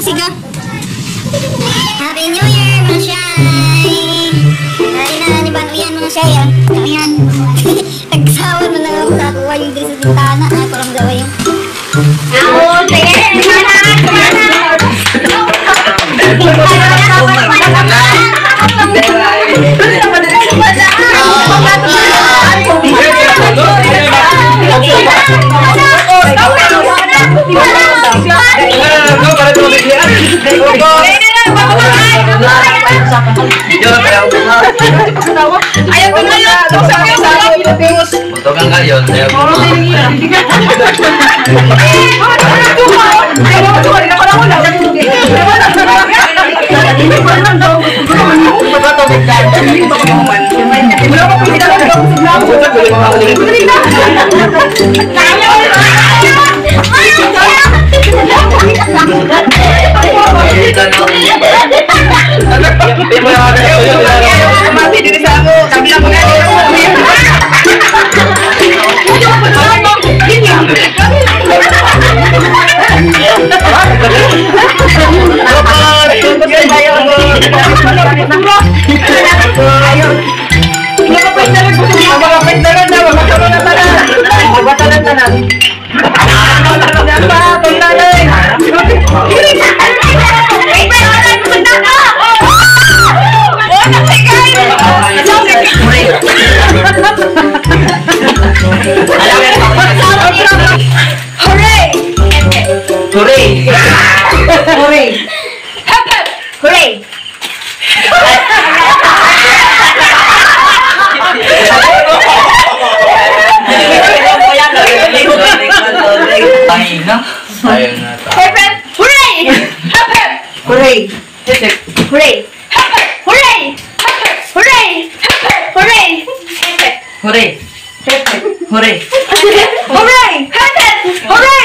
Siga. Happy New Year, mga shy! Ay na, ni Banuyan mga shy, ah. Banuyan. Nagsawa na lang ako sa kuha yung diri sa bintana. Ako lang gawa yung. Hooray! Hooray! Hooray! Hooray! Hooray! Hooray! Hooray! Hooray! Hooray! Hooray! Hooray!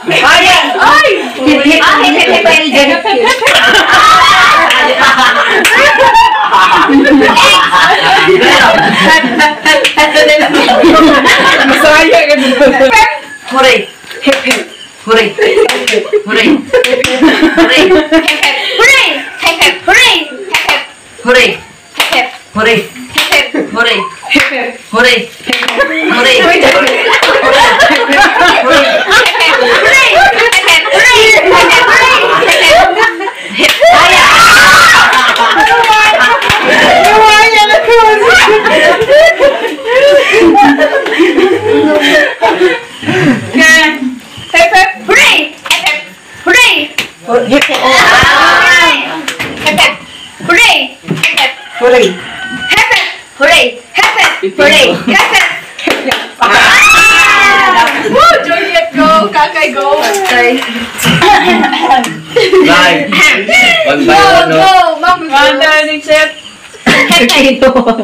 Hooray! Ay! Hip hip! Hip hip hip hip. Masaya ka dito. Hooray! Hip hip! Hooray! Hooray! Hooray! Hooray! Hooray! Hooray! Hooray! Hooray! Hooray! Hooray! Hooray! Hooray! Hooray! Hooray! Hooray! Hooray! Hooray! Hooray! Woo! Juliet, go! Kakay, go! Nine. One by Go, one, no? go! Ma'am, go!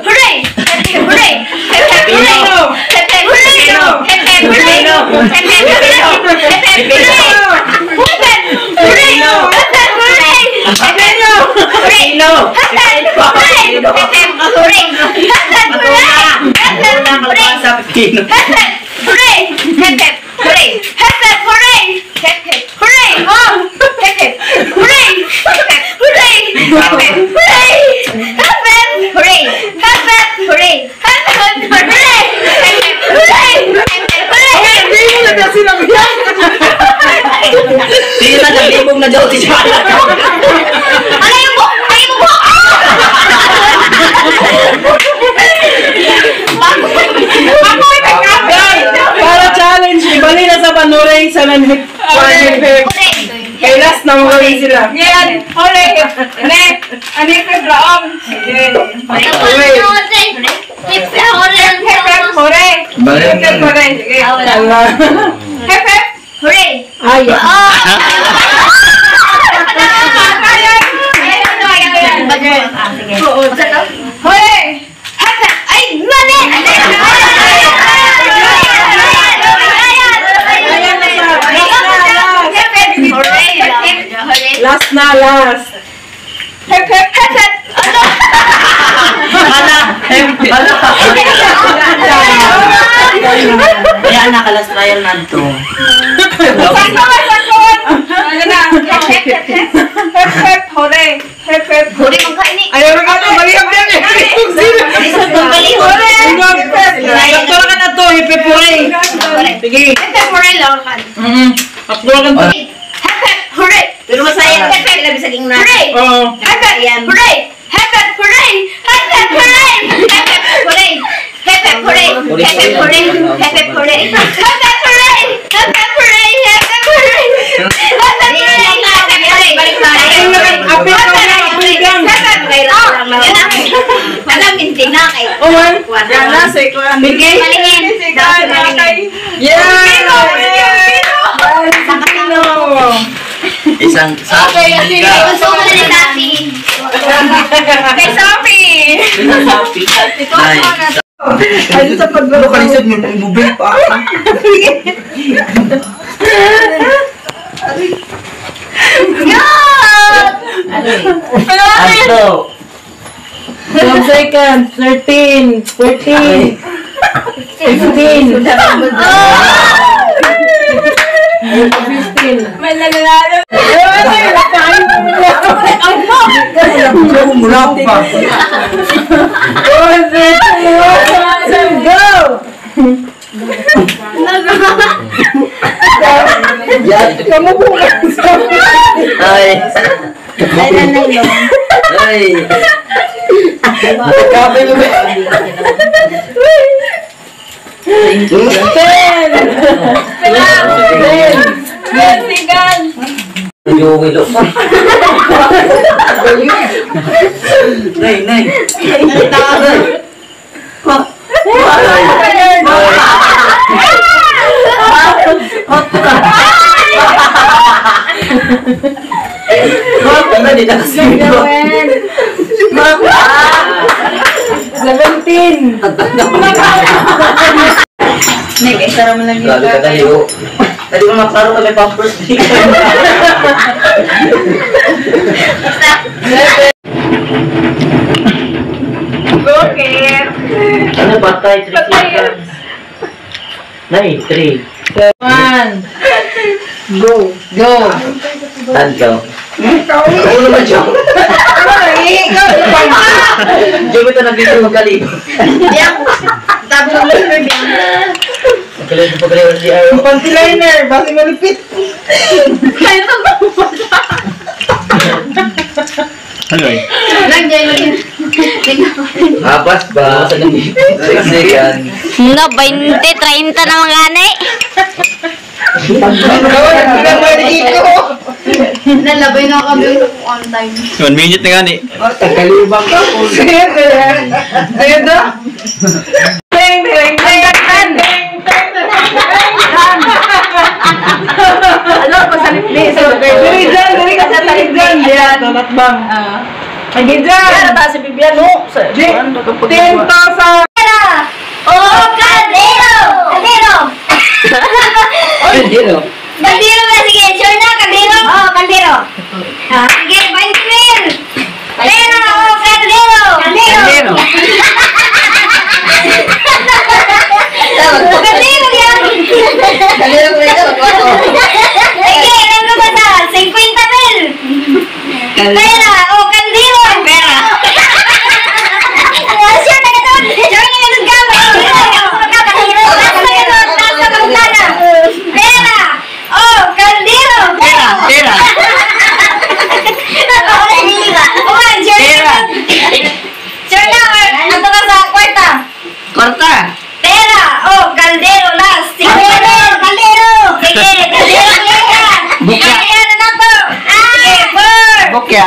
Hooray! Hooray! Hooray! Hooray! Hooray! Sige na, naglibog na daw siya. Ano yung buhok? Ano yung buhok? Para challenge, ibali na sa panuray sa nanhip. Kay last na mga gawin sila. Ngayon, hooray! Ne! Ano yung raong? Sige. Hooray! Hep, hep, hooray! Bali Hep, hep, hooray! Sige. Hep, hep! Hooray! Ay! Hooray! Ay, mali! Last na, last. Hep, hep, hep, hep! Hala! Hala! Kaya nakalas trial na to. Sakto, sakto! Ano na? Hep, hep, hep. Hep, hep, hore. Hep, hep. Huli mong kaini. Ayaw na ka mali ang biyan. Hore! Doktora ka na to, hipipure. Sige. Hep, hep, hore lang kan. Aktura ka to. Hep, hep, hore! Pero masaya. Hep, hep, Labi sa gingna. hore! Oo. Hep, hep, hore! Hep, hep, hore! Hep, hep, hore! Hep, hep, hore! Hep, hep, hore! Hep, hep, hore! Hep, hep, hore! Hep, hep, hore! Hep, hep, hore! Hep, hep, hore! Hep, hep, hore! Hep, hep, hore! Apil ka na, apil gang. Oh, man. Sige. Yeah! Pilipino. Isang sa Okay, sige. Gusto ko na ni Tati. Kay Sophie. Nine. Ay, sa paglaro. Kalisod mo mobile pa. Anto. 12 seconds. 13, 14, 15. 15. May nalalalo. Mula pa. 4, 3, 2, 1, go! Kamu bukan. Ay. Ay. Kape mo ba? 10! 10! Sigal. Yung pa. Nay, nay. Ay. 17! Grabe ka dali, oh. Dali mo maklaro kami pampers. Okay. Ano patay? 3 seconds. Nay, 3. 1. Go! Go! Tanto. Ako naman siya. Diyo ito nandito magkaligo. Magkaligo pagkaligo si Aaron. Pantiliner! Basi malipit! Apat ba? 6 seconds. No, 20, 30 na mga gani. Nalabay na kami on time. 1 minute na gani. Tagalibang ka. Ayun na! Ding! Ding! Ding! Ding! Ding! Ano, pasalip ni. Diri dyan! Diri ka sa talit dyan! Yan! Talat bang? Lagi dyan! Kaya na si Bibian, no? 10,000! Oh, kaldero! Kaldero! Hindi no? Kaldero ba? Sige, sure na, kaldero? Oo, kaldero. Sige, 20 mil! Pera o kaldero! Kaldero! Kaldero yan! Kaldero ko ito. Sige, ilan ko ba sa 50 mil? Pera o kaldero? Pera. Siya na ganun! Sure na ganun ka! Pera! O kaldero! Pera! Pera. Uman, sure na. Sure na, ato ka sa kwarta. Kwarta. Pera o kaldero last. Kaldero! Kaldero! Sige, kaldero! Kaldero! Bukya. Kaya na na to. Sige, 4, Bukya.